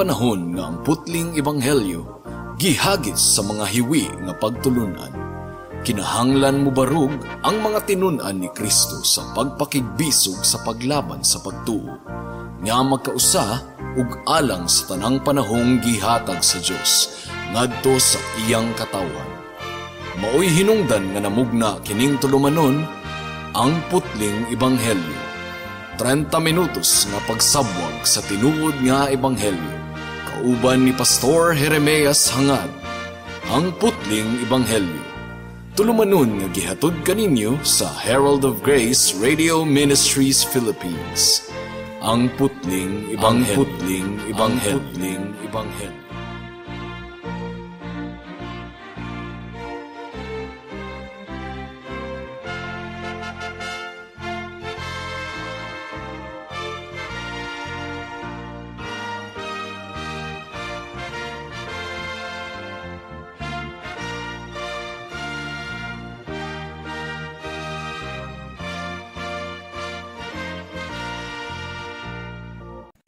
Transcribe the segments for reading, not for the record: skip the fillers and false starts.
panahon nga ang putling ebanghelyo gihagis sa mga hiwi nga pagtulunan. Kinahanglan mobarug ang mga tinun-an ni Kristo sa pagpakigbisog sa paglaban sa pagtuo, nga magkausa ug alang sa tanang panahong gihatag sa Dios ngadto sa iyang katawhan. Maoy hinungdan nga namugna kining tulumanon, ang putling ebanghelyo. 30 minutos nga pagsabwag sa tinuod nga ebanghelyo. Kauban ni Pastor Jeremias Hangad, ang putling ebanghelyo. Tulumanon nga gihatod kaninyo sa Herald of Grace Radio Ministries Philippines. Ang putling ebanghelyo. Putling ebanghelyo. Putling ebanghelyo.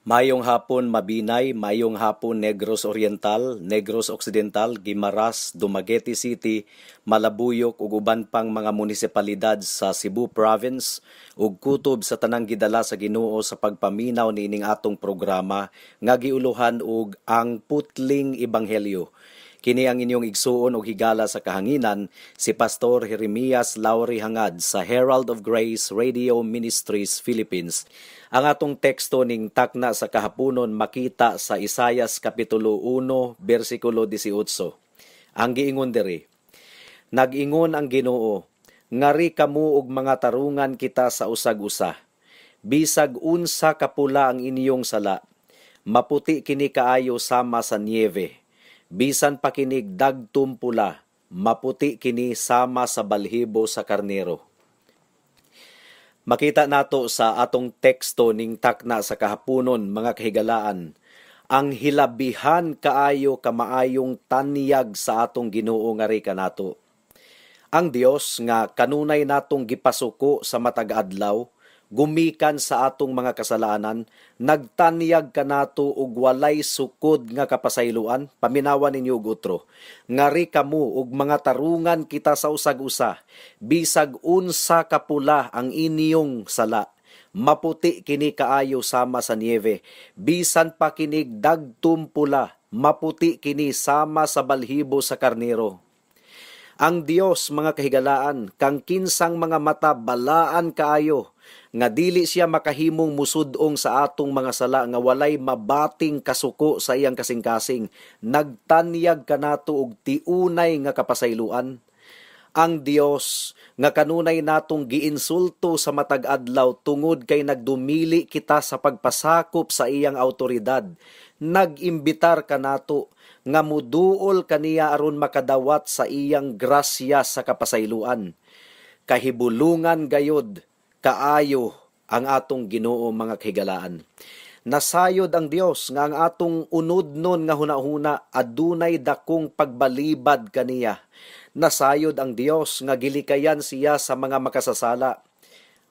Mayong hapon Mabinay, mayong hapon Negros Oriental, Negros Occidental, Guimaras, Dumaguete City, Malabuyok ug uban pang mga munisipalidad sa Cebu Province ug kutob sa tanang gidala sa Ginoo sa pagpaminaw niining atong programa nga giuluhan og ang Putling Ebanghelyo. Kini ang inyong igsuon og higala sa kahanginan, si Pastor Jeremias Lauri Hangad sa Herald of Grace Radio Ministries Philippines. Ang atong teksto ning takna sa kahaponon makita sa Isayas Kapitulo 1, versikulo 18. Ang giingon diri, nag-ingon ang Ginoo, ngari kamo og mga tarungan kita sa usag-usa. Bisag unsa kapula ang inyong sala, maputi kini kaayo sama sa niebe. Bisan pa kinig dagtum pula, maputi kini sama sa balhibo sa karnero. Makita nato sa atong teksto ning takna sa kahaponon, mga kahigalaan, ang hilabihan kaayo kamaayong tanyag sa atong Ginoo ngari kanato. Ang Dios nga kanunay natong gipasuko sa matag adlaw, gumikan sa atong mga kasalanan, nagtanyag kanato og walay sukod nga kapasayloan. Paminawan ninyo og utro. Ngari kamo og mga tarungan kita sa usag-usa, bisag unsa kapula ang inyong sala, maputi kini kaayo sama sa niebe. Bisan pa kinig dagtum pula, maputi kini sama sa balhibo sa karnero. Ang Dios, mga kahigalaan, kang kinsang mga mata balaan kaayo, nga dili siya makahimong musudong sa atong mga sala nga walay mabating kasuko sa iyang kasing-kasing, nagtanyag kanato og tiunay nga kapasayloan. Ang Dios nga kanunay natong giinsulto sa matag adlaw tungod kay nagdumili kita sa pagpasakop sa iyang autoridad, nag-imbitar kanato nga muduol kaniya aron makadawat sa iyang grasya sa kapasayloan. Kahibulungan gayod kaayo ang atong Ginoo, mga kahigalaan. Nasayod ang Dios nga ang atong unodnon nga hunahuna adunay dakong pagbalibad kaniya. Nasayod ang Dios nga gilikayan siya sa mga makasasala.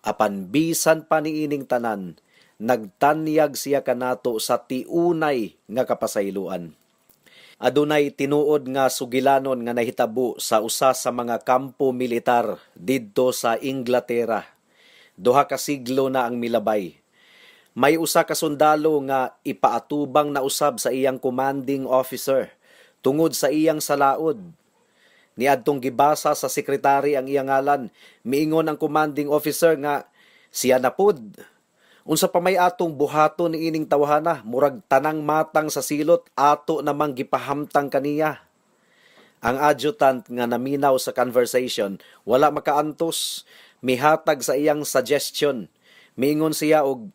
Apan bisan pa niining tanan, nagtanyag siya kanato sa tiunay nga kapasayloan. Adunay tinuod nga sugilanon nga nahitabo sa usa sa mga kampo militar didto sa Inglaterra. 2 ka siglo na ang milabay. May usa ka sundalo nga ipaatubang na usab sa iyang commanding officer tungod sa iyang salaod. Niadtong gibasa sa sekretary ang iyang ngalan, miingon ang commanding officer nga siya na pud. Unsa pa may atong buhaton niining tawhana, murag tanang matang sa silot ato namang gipahamtang kaniya. Ang adjutant nga naminaw sa conversation wala makaantos, mihatag sa iyang suggestion. Miingon siya og,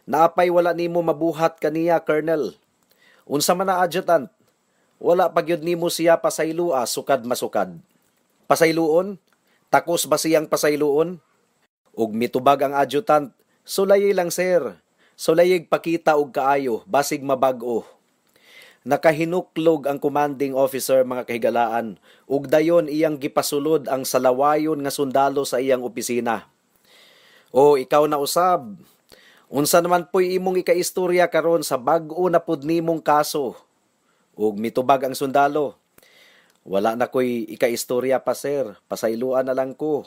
naapay wala nimo mabuhat kaniya, Colonel. Unsa man na, adjutant? Wala pagyud nimo siya pasaylua sukad masukad. Pasayloon? Takos ba siyang pasayloon? Ug mitubag ang adjutant, sulayi lang sir, sulayig pakita og kaayo, basig mabag-o. Nakahinuklog ang commanding officer, mga kahigalaan, ug dayon iyang gipasulod ang salawayon nga sundalo sa iyang opisina. O ikaw na usab, Unsa naman po'y imong ikaistorya karon sa bag-o na pud nimong kaso?" Ug mitubag ang sundalo, "Wala na ko'y ikaistorya pa, sir, pasayloan na lang ko."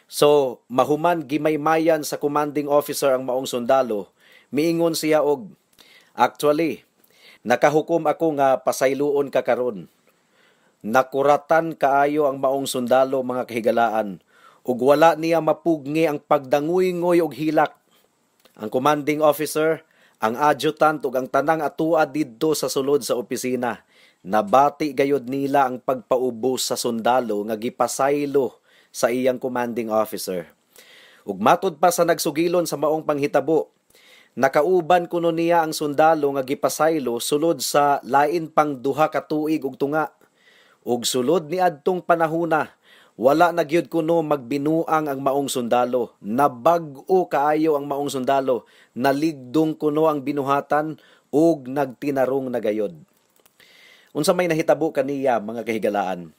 So, mahuman gimaymayan sa commanding officer ang maong sundalo, miingon siya og, "Actually, nakahukom ako nga pasayloon ka karon." Nakuratan kaayo ang maong sundalo, mga kahigalaan, ug wala niya mapugni ang pagdanguyngoy og hilak. Ang commanding officer, ang adjutant ug ang tanang atua didto sa sulod sa opisina, nabati gayud nila ang pagpaubos sa sundalo nga gipasaylo sa iyang commanding officer. Ug matud pa sa nagsugilon sa maong panghitabo, nakauban kuno niya ang sundalo nga gipasaylo sulod sa lain pang 2 ka tuig ug tunga. Ug sulod ni adtong panahuna, wala na gyud kuno magbinuang ang maong sundalo. Nabag-o kaayo ang maong sundalo. Naligdong kuno ang binuhatan ug nagtinarong na gayod. Unsa may nahitabo kaniya, mga kahigalaan?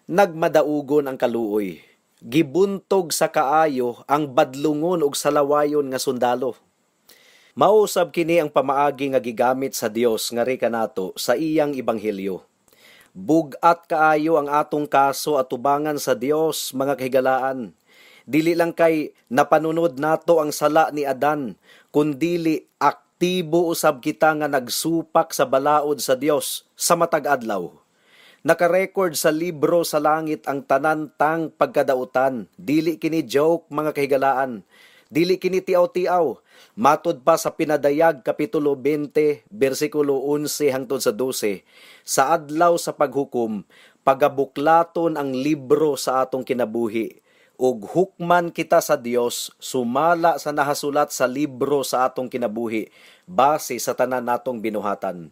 Nagmadaugon ang kaluoy. Gibuntog sa kaayo ang badlungon ug salawayon nga sundalo. Mausab kini ang pamaagi nga gigamit sa Dios ngari kanato sa iyang ebanghelyo. Bugat kaayo ang atong kaso atubangan sa Dios, mga kahigalaan. Dili lang kay napanunod nato ang sala ni Adan, kundili aktibo usab kita nga nagsupak sa balaod sa Dios sa matag adlaw. Naka-record sa libro sa langit ang tanan tang pagkadautan. Dili kini joke, mga kahigalaan. Dili kini tiaw-tiaw. Matod pa sa Pinadayag kapitulo 20 bersikulo 11 hangtod sa 12, sa adlaw sa paghukom, pagabuklaton ang libro sa atong kinabuhi ug hukman kita sa Dios sumala sa nahasulat sa libro sa atong kinabuhi base sa tanan natong binuhatan.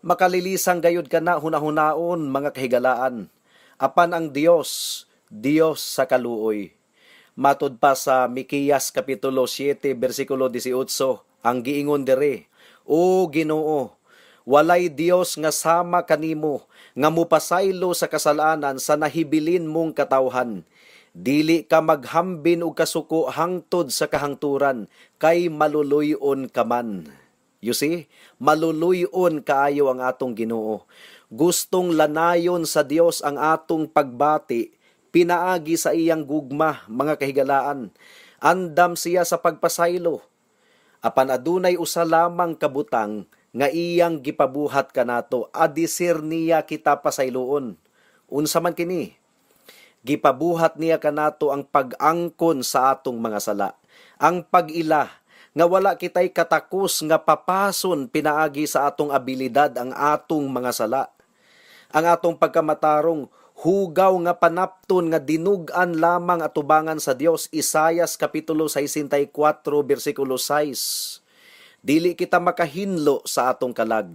Makalilisang gayud kana hunahunaon, mga kahigalaan. Apan ang Dios, Dios sa kaluoy. Matod pa sa Mikeyas kapitulo 7 bersikulo 18, ang giingon diri, "O Ginoo, walay Dios nga sama kanimo nga mupasaylo sa kasalanan sa nahibilin mong katawhan. Dili ka maghambin og kasuko hangtod sa kahangturan, kay maluluy-on ka man." You see, maluluy-on kaayo ang atong Ginoo. Gustong lanayon sa Dios ang atong pagbati pinaagi sa iyang gugma, mga kahigalaan. Andam siya sa pagpasaylo. Apan adunay usa lamang kabutang nga iyang gipabuhat kanato adisir niya kita pasayloon. Unsa man kini? Gipabuhat niya kanato ang pag-angkon sa atong mga sala. Ang pag-ila nga wala kitay katakos nga papason pinaagi sa atong abilidad ang atong mga sala. Ang atong pagkamatarong, hugaw nga panapton nga dinug-an lamang atubangan sa Dios. Isayas kapitulo 64 bersikulo 6. Dili kita makahinlo sa atong kalag.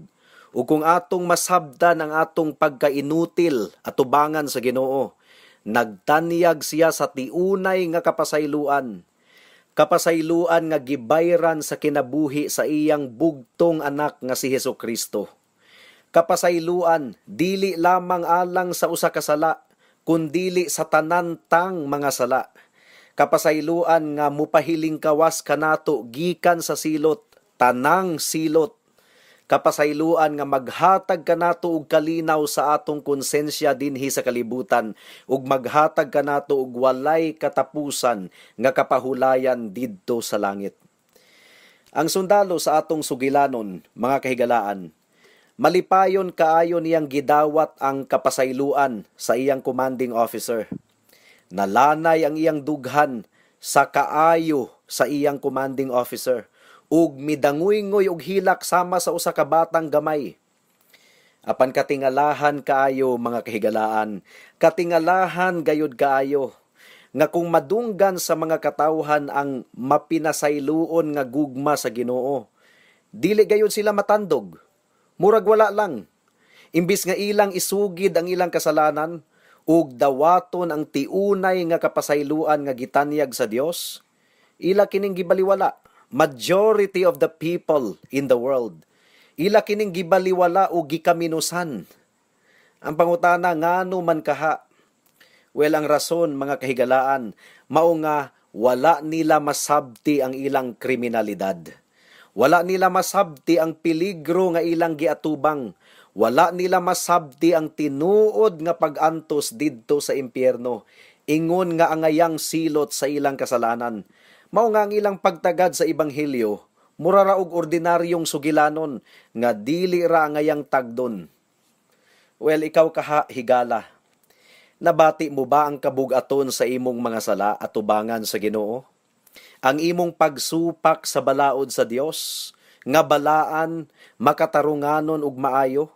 Ug kung atong masabdan ang atong pagkainutil atubangan sa Ginoo, nagtanyag siya sa tiunay nga kapasayloan. Kapasayloan nga gibayran sa kinabuhi sa iyang bugtong anak nga si Hesus Kristo. Kapasayloan dili lamang alang sa usa ka sala, kundili sa tanan tang mga sala. Kapasayloan nga mupahiling kawas kanato gikan sa silot, tanang silot. Kapasayloan nga maghatag kanato og kalinaw sa atong konsensya dinhi sa kalibutan ug maghatag kanato og walay katapusan nga kapahulayan didto sa langit. Ang sundalo sa atong sugilanon, mga kahigalaan, malipayon kaayo niyang gidawat ang kapasayloan sa iyang commanding officer. Nalanay ang iyang dughan sa kaayo sa iyang commanding officer ug midanguyngoy og hilak sama sa usa ka batang gamay. Apan katingalahan kaayo, mga kahigalaan, katingalahan gayud kaayo nga kung madunggan sa mga katawhan ang mapinasayloon nga gugma sa Ginoo, dili gayud sila matandog. Murag wala lang. Imbis nga ilang isugid ang ilang kasalanan ug dawaton ang tiunay nga kapasayloan nga gitanyag sa Dios, ila kining gibaliwala. Majority of the people in the world, ila kining gibaliwala o gikaminusan. Ang pangutana, ngano man kaha? Well, ang rason, mga kahigalaan, mao nga Wala nila masabti ang ilang kriminalidad. Wala nila masabti ang peligro nga ilang giatubang. Wala nila masabti ang tinuod nga pag-antos didto sa impyerno. Ingon nga angayang silot sa ilang kasalanan. Mao nga ang ilang pagtagad sa ebanghelyo, mura ra og ordinaryong sugilanon nga dili ra angayang tagdon. Well, ikaw kaha, higala. Nabati mo ba ang kabugaton sa imong mga sala at tubangan sa Ginoo? Ang imong pagsupak sa balaod sa Dios nga balaan, makatarunganon ug maayo?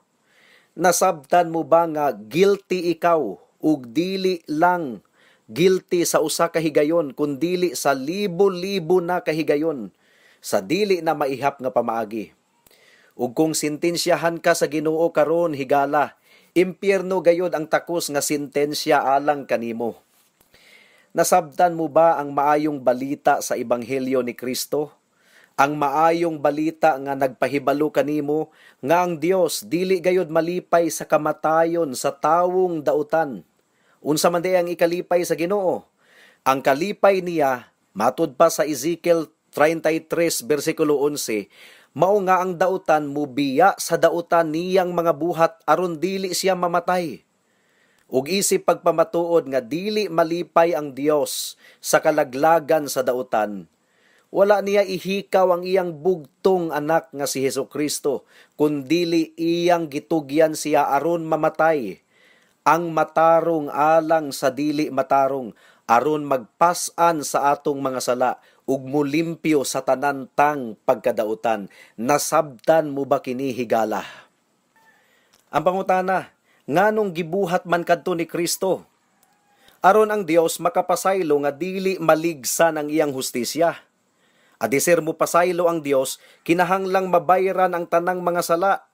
Nasabtan mo ba nga guilty ikaw ug dili lang guilty sa usa ka higayon kundili sa libo-libo na kahigayon sa dili na maihap nga pamaagi? Ug kung sentensyahan ka sa Ginoo karon, higala, impyerno gayod ang takos nga sentensya alang kanimo. Nasabtan mo ba ang maayong balita sa ebanghelyo ni Kristo? Ang maayong balita nga nagpahibalo kanimo nga ang Dios dili gayod malipay sa kamatayon sa tawong dautan. Unsa man di ang ikalipay sa Ginoo? Ang kalipay niya, matud pa sa Ezekiel 33 bersikulo 11, mao nga ang dautan mubiya sa dautan niyang mga buhat aron dili siya mamatay. Ug isip pagpamatuod nga dili malipay ang Dios sa kalaglagan sa dautan, wala niya ihikaw ang iyang bugtong anak nga si Hesus Kristo, kundili iyang gitugyan siya aron mamatay. Ang matarong alang sa dili matarong, aron magpas-an sa atong mga sala ug mulimpyo sa tanan tang pagkadautan. Nasabtan mo ba kini, higala? Ang pangutana, nganong gibuhat man kadto ni Kristo? Aron ang Dios makapasaylo nga dili maligsan ang iyang hustisya. Adiser mo pasaylo ang Dios, kinahanglang mabayran ang tanang mga sala.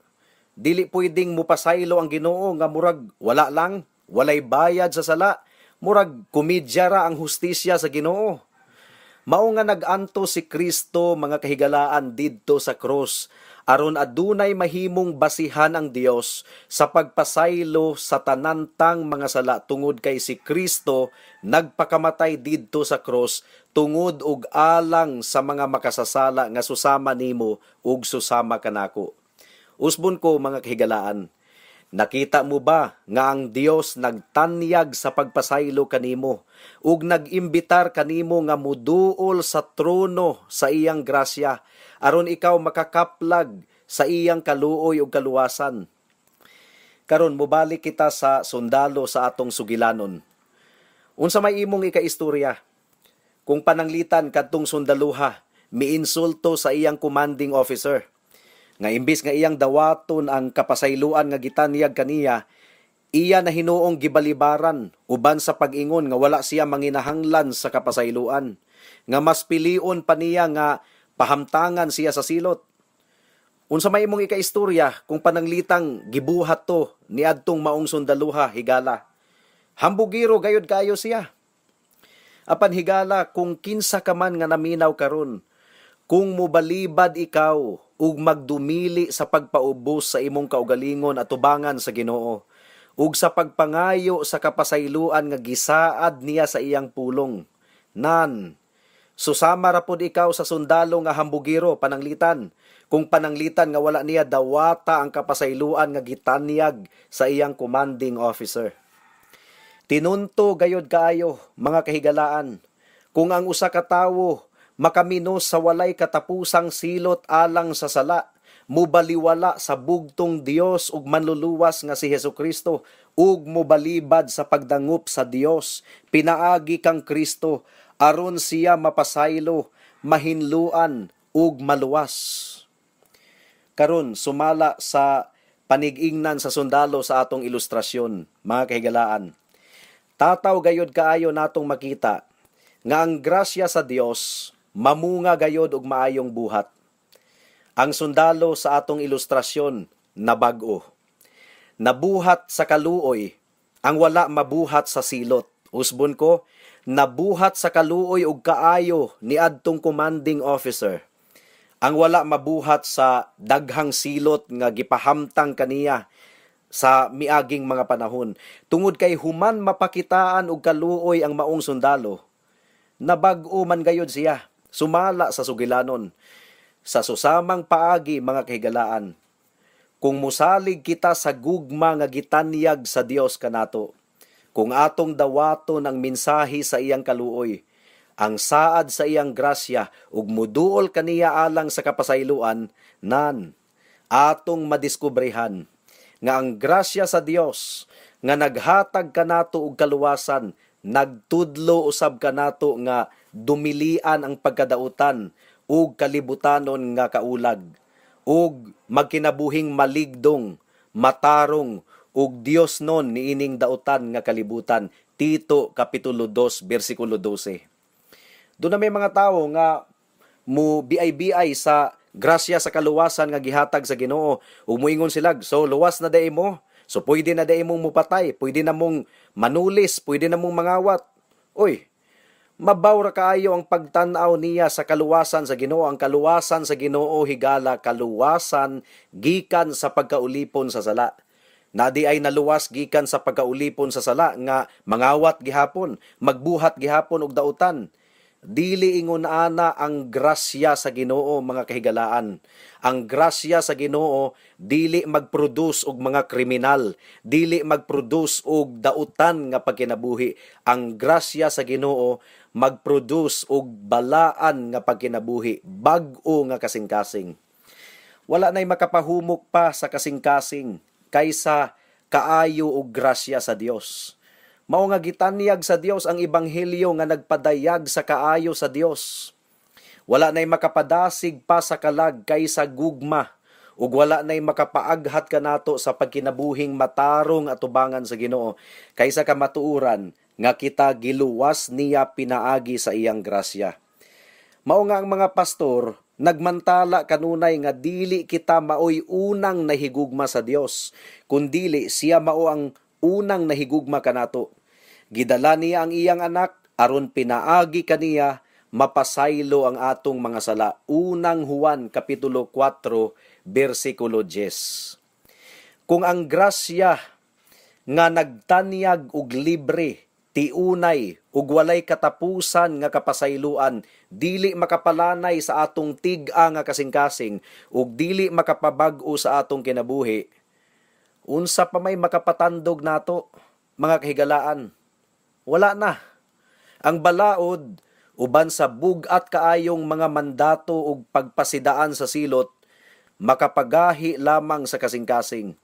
Dili pwedeng mupasaylo ang Ginoo nga murag wala lang, walay bayad sa sala, murag komedya ra ang hustisya sa Ginoo. Mao nga nag-anto si Kristo, mga kahigalaan, didto sa krus aron adunay mahimong basihan ang Dios sa pagpasaylo sa tanantang mga sala, tungod kay si Kristo nagpakamatay didto sa krus tungod og alang sa mga makasasala nga susama nimo ug susama kanako. Usbon ko, mga kahigalaan, nakita mo ba nga ang Dios nagtanyag sa pagpasaylo kanimo ug nag-imbitar kanimo nga muduol sa trono sa iyang grasya aron ikaw makakaplag sa iyang kaluoy ug kaluwasan? Karon mobalik kita sa sundalo sa atong sugilanon. Unsa may imong ikaistorya kung pananglitan kadtong sundaluha miinsulto sa iyang commanding officer, nga imbis nga iyang dawaton ang kapasayloan nga gitanyag kaniya, iya na hinuong gibalibaran uban sa pag-ingon nga wala siya manginahanglan sa kapasayloan, nga mas pilion pa niya nga pahamtangan siya sa silot? Unsa may imong ikaistorya kung pananglitang gibuhat to niadtong maong sundaluha, higala? Hambugiro gayod kayo siya. Apan higala, kung kinsa ka man nga naminaw karon, kung mobalibad ikaw ug magdumili sa pagpaubos sa imong kaugalingon at tubangan sa Ginoo ug sa pagpangayo sa kapasayloan nga gisaad niya sa iyang pulong, nan susama ra pod ikaw sa sundalo nga hambugiro pananglitan kung pananglitan nga wala niya dawata ang kapasayloan nga gitanyag sa iyang commanding officer. Tinunto gayod kaayo, mga kahigalaan, kung ang usa ka tawo makaminos sa walay katapusang silot alang sa sala, mubaliwala sa bugtong Dios ug manluluwas nga si Hesus Kristo ug mobalibad sa pagdangup sa Dios pinaagi kang Kristo aron siya mapasaylo, mahinluan ug maluwas. Karon sumala sa panigingnan sa sundalo sa atong ilustrasyon, mga kahigalaan, tataw gayod kaayo natong makita nga ang grasya sa Dios mamunga gayod og maayong buhat. Ang sundalo sa atong ilustrasyon nabag-o. Nabuhat sa kaluoy ang wala mabuhat sa silot. Usbon ko, nabuhat sa kaluoy og kaayo ni adtong commanding officer ang wala mabuhat sa daghang silot nga gipahamtang kaniya sa miaging mga panahon. Tungod kay human mapakitaan og kaluoy ang maong sundalo, Nabag-o man gayud siya, sumala sa sugilanon. Sa susamang paagi, mga kahigalaan, kung musalig kita sa gugma nga gitanyag sa Dios kanato, kung atong dawaton ang mensahe sa iyang kaluoy, ang saad sa iyang grasya ug muduol kaniya alang sa kapasayloan, nan atong madiskubrehan nga ang grasya sa Dios nga naghatag kanato og kaluwasan, nagtudlo usab kanato nga dumilian ang pagkadautan ug kalibutanon nga kaulag, ug magkinabuhing maligdong, matarong ug Dios non niining dautan nga kalibutan. Tito kapitulo 2 bersikulo 12. Doon na may mga tawo nga mo BIBI sa grasya sa kaluwasan nga gihatag sa Ginoo, ug moingon sila, "So luwas na day mo, so pwede na day mong mupatay, pwede na mong manulis, pwede na mong mangawat." Uy, mabaw ra kaayo ang pagtan-aw niya sa kaluwasan sa Ginoo. Ang kaluwasan sa Ginoo, higala, kaluwasan gikan sa pagkaulipon sa sala. Nadi ay naluwas gikan sa pagkaulipon sa sala nga mangawat gihapon, magbuhat gihapon og dautan. Dili ingon ana ang grasya sa Ginoo, mga kahigalaan. Ang grasya sa Ginoo dili magproduce og mga kriminal, dili magproduce og dautan nga pagkinabuhi. Ang grasya sa Ginoo magproduce og balaan nga pagkinabuhi, bag-o nga kasing-kasing. Wala nay makapahumok pa sa kasing-kasing kaysa kaayo og grasya sa Dios. Mao nga gitanyag sa Dios ang ebanghelyo nga nagpadayag sa kaayo sa Dios. Wala nay makapadasig pa sa kalag kaysa gugma, ug wala nay makapaaghat kanato sa pagkinabuhing matarong atubangan sa Ginoo kaysa kamatuoran nga kita giluwas niya pinaagi sa iyang grasya. Mao nga ang mga pastor nagmantala kanunay nga dili kita maoy unang nahigugma sa Dios, kundili siya mao ang unang nahigugma kanato. Gidala niya ang iyang anak aron pinaagi kaniya mapasaylo ang atong mga sala. Unang Juan kapitulo 4 bersikulo 10. Kung ang grasya nga nagtanyag og libre, tiunay ug walay katapusan nga kapasayloan dili makapalanay sa atong tig-a nga kasing-kasing ug dili makapabag-o sa atong kinabuhi, unsa pa may makapatandog nato, mga kahigalaan? Wala na. Ang balaod, uban sa bug-at kaayong mga mandato ug pagpasidaan sa silot, makapagahi lamang sa kasing-kasing.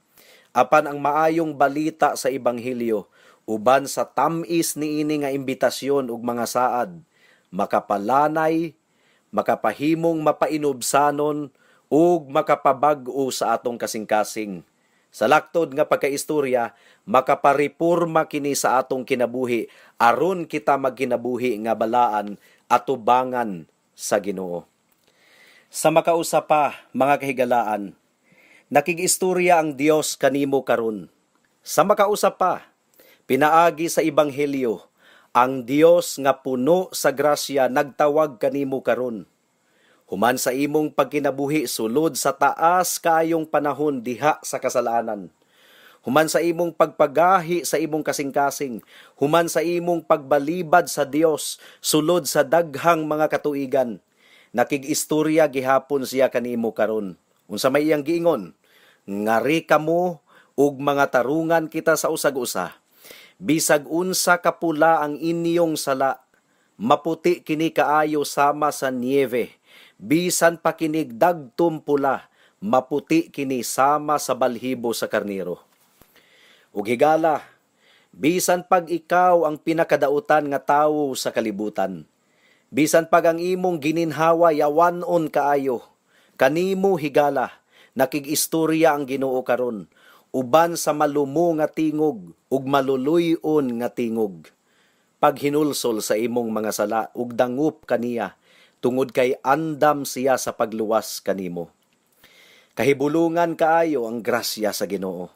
Apan ang maayong balita sa ebanghelyo, uban sa tam-is niini nga imbitasyon ug mga saad, makapalanay, makapahimong mapainubsanon ug makapabag-o sa atong kasing-kasing. Sa laktod nga pagkaistorya, makapareporma kini sa atong kinabuhi aron kita magkinabuhi nga balaan atubangan sa Ginoo. Sa makausa pa, mga kahigalaan, nakigistorya ang Dios kanimo karon. Sa makausa pa, pinaagi sa ebanghelyo, ang Dios nga puno sa grasya nagtawag kanimo karon. Human sa imong pagkinabuhi sulod sa taas kaayong panahon diha sa kasalanan. Human sa imong pagpagahi sa imong kasing-kasing, human sa imong pagbalibad sa Dios sulod sa daghang mga katuigan, nakig-istorya gihapon siya kanimo karon. Unsa may iyang giingon? Ngari kamo ug mga tarungan kita sa usag-usa. Bisag unsa kapula ang inyong sala, maputi kini kaayo sama sa nieve. Bisan pa kinig dagtum pula, maputi kini sama sa balhibo sa karniro. Ug higala, bisan pag ikaw ang pinakadautan nga tawo sa kalibutan, bisan pag ang imong gininhawa yawanon kaayo, kanimo, higala, nakig-istorya ang Ginoo karon, uban sa malumo nga tingog ug maluluy-on nga tingog. Paghinulsol sa imong mga sala ug dangup kaniya, tungod kay andam siya sa pagluwas kanimo. Kahibulungan kaayo ang grasya sa Ginoo.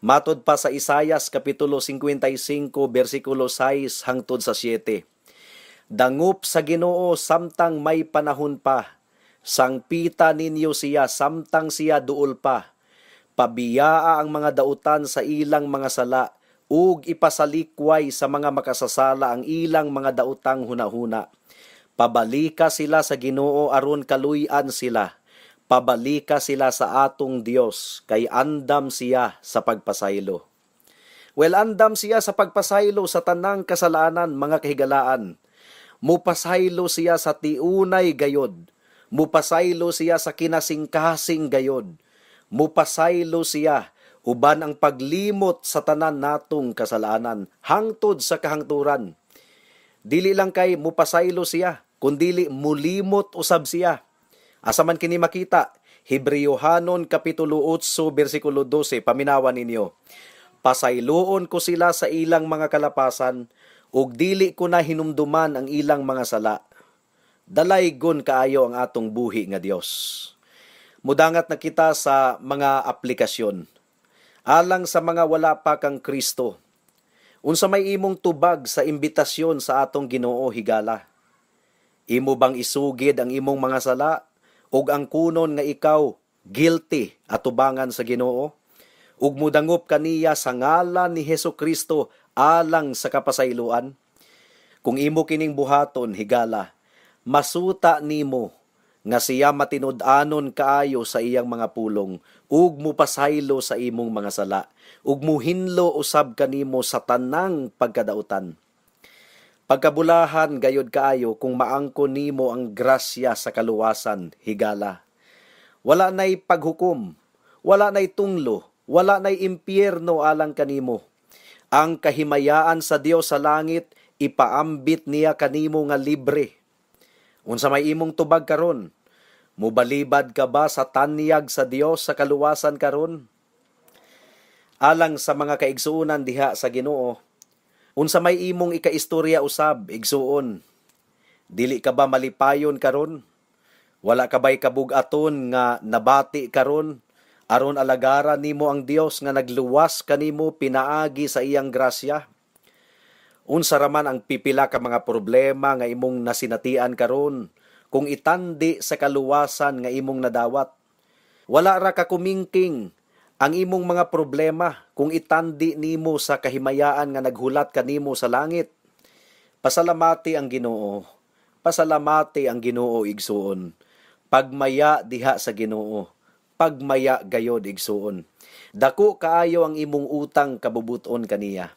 Matod pa sa Isayas kapitulo 55 bersikulo 6 hangtod sa 7. Dangup sa Ginoo samtang may panahon pa. Sangpita ninyo siya samtang siya duol pa. Pabiyaa ang mga dautan sa ilang mga sala ug ipasalikway sa mga makasasala ang ilang mga daotang hunahuna. Pabalika sila sa Ginoo aron kaluy-an sila. Pabalika sila sa atong Dios kay andam siya sa pagpasaylo. Well, andam siya sa pagpasaylo sa tanang kasalanan, mga kahigalaan. Mupasaylo siya sa tiunay gayod. Mupasaylo siya sa kinasingkasing gayod. Mupasaylo siya uban ang paglimot sa tanan natong kasalanan hangtod sa kahangturan. Dili lang kay mupasaylo siya, kundili mulimot usab siya. Asa man kini makita? Hebreohanon Kapitulo 8, versikulo 12, paminawan ninyo. Pasayloon ko sila sa ilang mga kalapasan, ug dili ko na hinumduman ang ilang mga sala. Dalaygon kaayo ang atong buhi nga Dios. Mudangat na kita sa mga aplikasyon. Alang sa mga wala pa kang Kristo, unsa may imong tubag sa imbitasyon sa atong Ginoo, higala? Imo bang isugid ang imong mga sala ug ang kunon nga ikaw guilty atubangan sa Ginoo? Ug mudangop kaniya sa ngalan ni Hesus Kristo alang sa kapasayloan? Kung imo kining buhaton, higala, masuta nimo nga siya matinud-anon kaayo sa iyang mga pulong ug mupasaylo sa imong mga sala ug muhinlo usab kanimo sa tanang pagkadautan. Pagkabulahan gayod kaayo kung maangkon nimo ang grasya sa kaluwasan, higala. Wala nay paghukom, wala nay tunglo, wala nay impyerno alang kanimo. Ang kahimayaan sa Dios sa langit ipaambit niya kanimo nga libre. Unsa may imong tubag karon? Mubalibad ka ba sa tanyag sa Dios sa kaluwasan karon? Alang sa mga kaigsuonan diha sa Ginoo, unsa may imong ikaistorya usab, igsuon? Dili ka ba malipayon karon? Wala ka ba'y kabug-aton nga nabati karon? Aron alagaran nimo ang Dios nga nagluwas kanimo pinaagi sa iyang grasya? Unsa raman ang pipila ka mga problema nga imong nasinatian karon kung itandi sa kaluwasan nga imong nadawat? Wala ra ka kumingking ang imong mga problema kung itandi nimo sa kahimayaan nga naghulat kanimo sa langit. Pasalamati ang Ginoo. Pasalamati ang Ginoo, igsuon. Pagmaya diha sa Ginoo. Pagmaya gayod, igsuon. Dako kaayo ang imong utang kabubuton kaniya.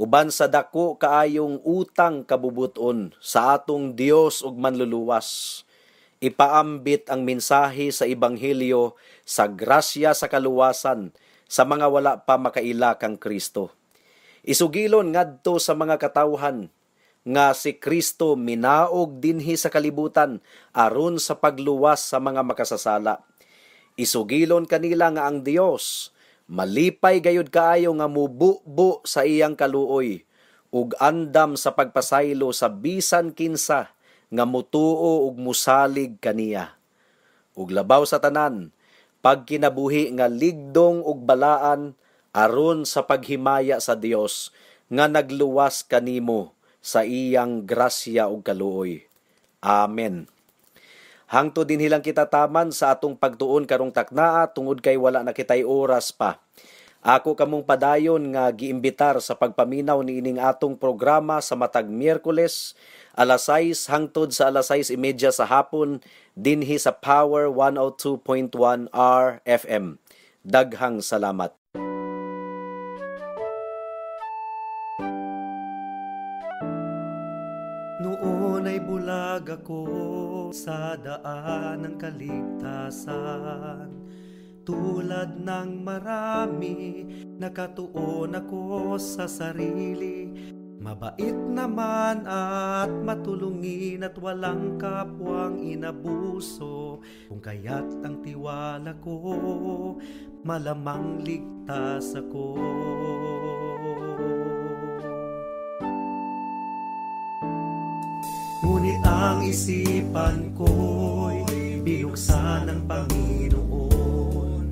Uban sa dako kaayong utang kabubuton sa atong Dios ug manluluwas, ipaambit ang mensahe sa ebanghelyo sa grasya sa kaluwasan sa mga wala pa makaila kang Kristo. Isugilon ngadto sa mga katawhan nga si Kristo minaog dinhi sa kalibutan aron sa pagluwas sa mga makasasala. Isugilon kanila nga ang Dios malipay gayud kaayo nga mububo sa iyang kaluoy ug andam sa pagpasaylo sa bisan kinsa nga mutuo ug musalig kaniya. Ug labaw sa tanan, pagkinabuhi nga ligdong ug balaan aron sa paghimaya sa Dios nga nagluwas kanimo sa iyang grasya ug kaluoy. Amen. Hangtod dinhi lang kita taman sa atong pagtuon karong taknaa tungod kay wala na kitay oras pa. Ako kamong padayon nga giimbitar sa pagpaminaw niining atong programa sa matag Miyerkules alas 6 hangtod sa alas 6:30 sa hapon dinhi sa Power 102.1 RFM. Daghang salamat. Noon ay bulag ako sa daan ng kaligtasan. Tulad ng marami, nakatuon ako sa sarili. Mabait naman at matulungin at walang kapwang inabuso. Kung kaya't ang tiwala ko, malamang ligtas ako. Ngunit ang isipan ko'y binuksan ng Panginoon.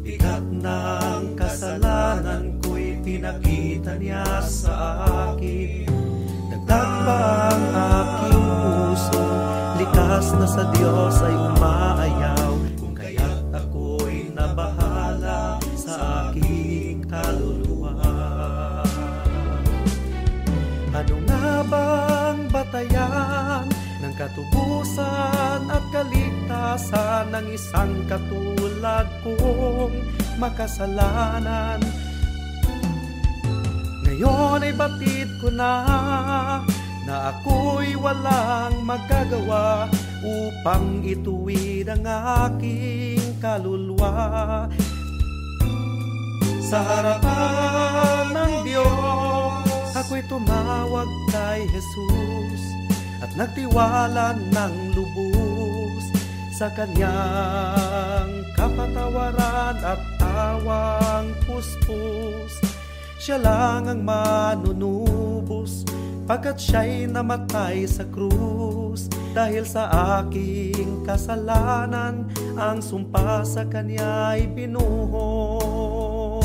Bigat ng kasalanan ko'y pinakita niya sa akin. Dagdag pa ang aking puso, likas na sa Diyos ay umaayaw. Kung kaya't ako'y nabahala sa aking kaluluwa. Ano nga bang batayan ng katubusan at kaligtasan ng isang katulad kong makasalanan? Ngayon ay batid ko na na ako'y walang magagawa upang ituwid ang aking kaluluwa. Sa harapan ng Diyos, ako'y tumawag kay Jesus at nagtiwala ng lubos sa kanyang kapatawaran at awang puspos. Siya lang ang manunubos pagkat siya'y namatay sa krus. Dahil sa aking kasalanan, ang sumpa sa kanya'y binuhos.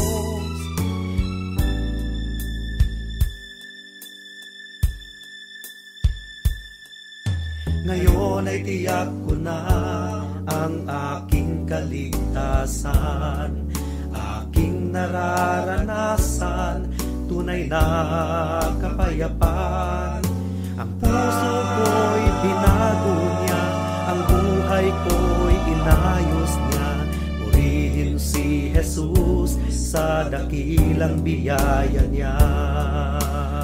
Ngayon ay tiyak ko na ang aking kaligtasan, aking nararanasan, tunay na kapayapaan. Ang puso ko'y binago niya, ang buhay ko'y inayos niya. Purihin si Jesus sa dakilang biyaya niya.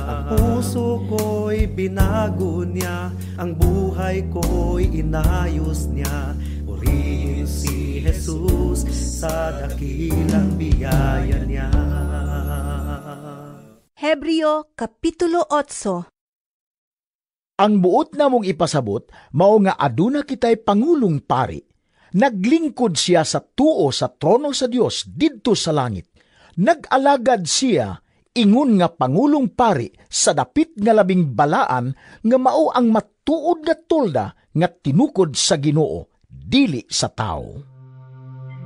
Ang puso ko'y binago niya, ang buhay ko'y inayos niya. Purihin si Jesus sa dakilang biyaya niya. Hebreo Kapitulo 8. Ang buot namong ipasabot, mao nga aduna kitay pangulong pari. Naglingkod siya sa tuo sa trono sa Dios didto sa langit. Nag-alagad siya ingon nga pangulong pari sa dapit nga labing balaan nga mao ang matuod nga tolda nga tinukod sa Ginoo, dili sa tawo.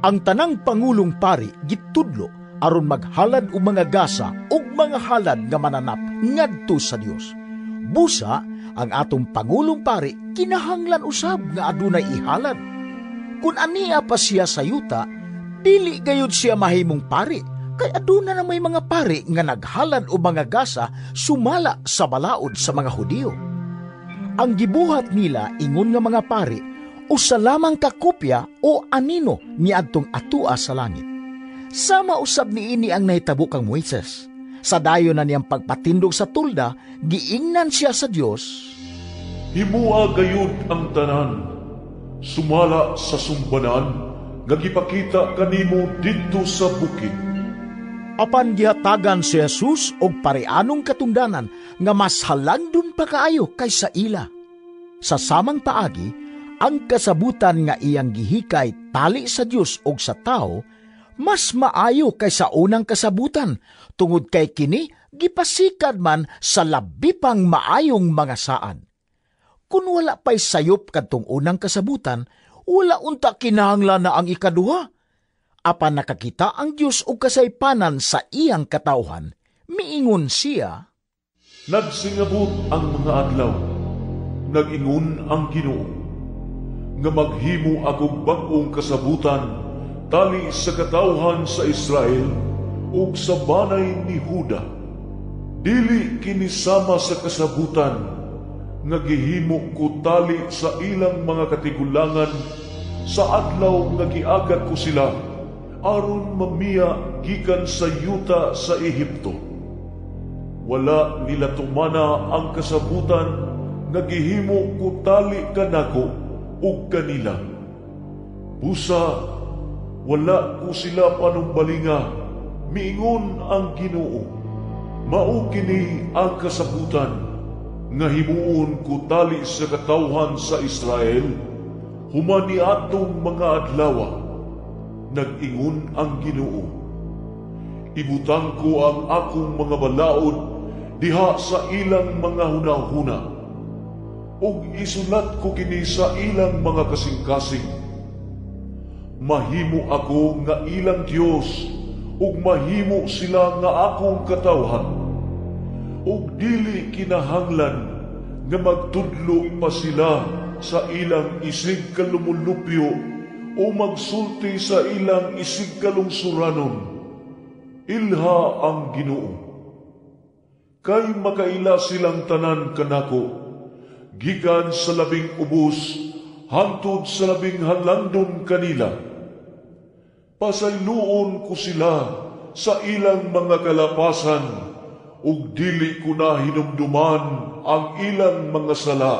Ang tanang pangulong pari gitudlo aron maghalad og mga gasa ug mga halad nga mananap ngadto sa Dios. Busa ang atong pangulong pari kinahanglan usab nga adunay ihalad. Kun ania pa siya sa yuta, dili gayud siya mahimong pari, kay aduna na may mga pari nga naghalad og mga gasa sumala sa balaod sa mga Hudiyo. Ang gibuhat nila ingon nga mga pari usa lamang ka kopya o anino niadtong atua sa langit. Sama usab niini ang nahitabo kang Moises. Sa dayon na niyang pagpatindog sa tulda, giingnan siya sa Dios. Himua gayud ang tanan, sumala sa sumbanan, nga gipakita kanimo didto sa bukid. Apan gihatagan si Jesus og pareanong katungdanan nga mas halangdon pa kaayo kaysa ila. Sa samang paagi, ang kasabutan nga iyang gihikay tali sa Dios og sa tao, mas maayo kaysa unang kasabutan, tungod kay kini gipasikad man sa labi pang maayong mga saan. Kun wala pa'y sayop kadtong unang kasabutan, wala unta kinahanglan na ang ikaduha. Apan nakakita ang Dios og kasaypanan sa iyang katawhan, miingon siya, Nagsingabot ang mga adlaw, nag-ingon ang Ginoo, nga maghimo akong bag-ong kasabutan tali sa katawhan sa Israel ug sa banay ni Huda. Dili kini sama sa kasabutan nga gihimo ko tali sa ilang mga katigulangan sa adlaw nga giagat ko sila aron mamiya gikan sa yuta sa Ehipto. Wala nila tumana ang kasabutan nga gihimo ko tali kanako ug kanila. Busa wala ko sila panumbalinga, miingon ang Ginoo. Mao kini ang kasabutan nga himuon ko tali sa katawhan sa Israel, human ni atong mga adlawa. Nag-ingon ang Ginoo. Ibutang ko ang akong mga balaod diha sa ilang mga hunahuna, ug isulat ko kini sa ilang mga kasing-kasing. Mahimo ako nga ilang Dios, ug mahimo sila nga akong katawhan. Ug dili kinahanglan nga magtudlo pa sila sa ilang isig kalumulupyo o magsulti sa ilang isig kalungsuranon. Ilha ang Ginoo. Kay makaila silang tanan kanako, gikan sa labing ubos hangtod sa labing halandon kanila. Pasayloon ko sila sa ilang mga kalapasan, ug dili ko na hinumduman ang ilang mga sala.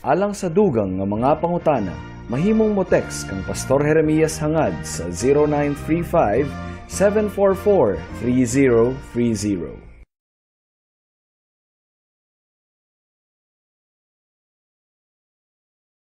Alang sa dugang nga mga pangutana, mahimong mo text kang Pastor Jeremias Hangad sa 0935 744 3030.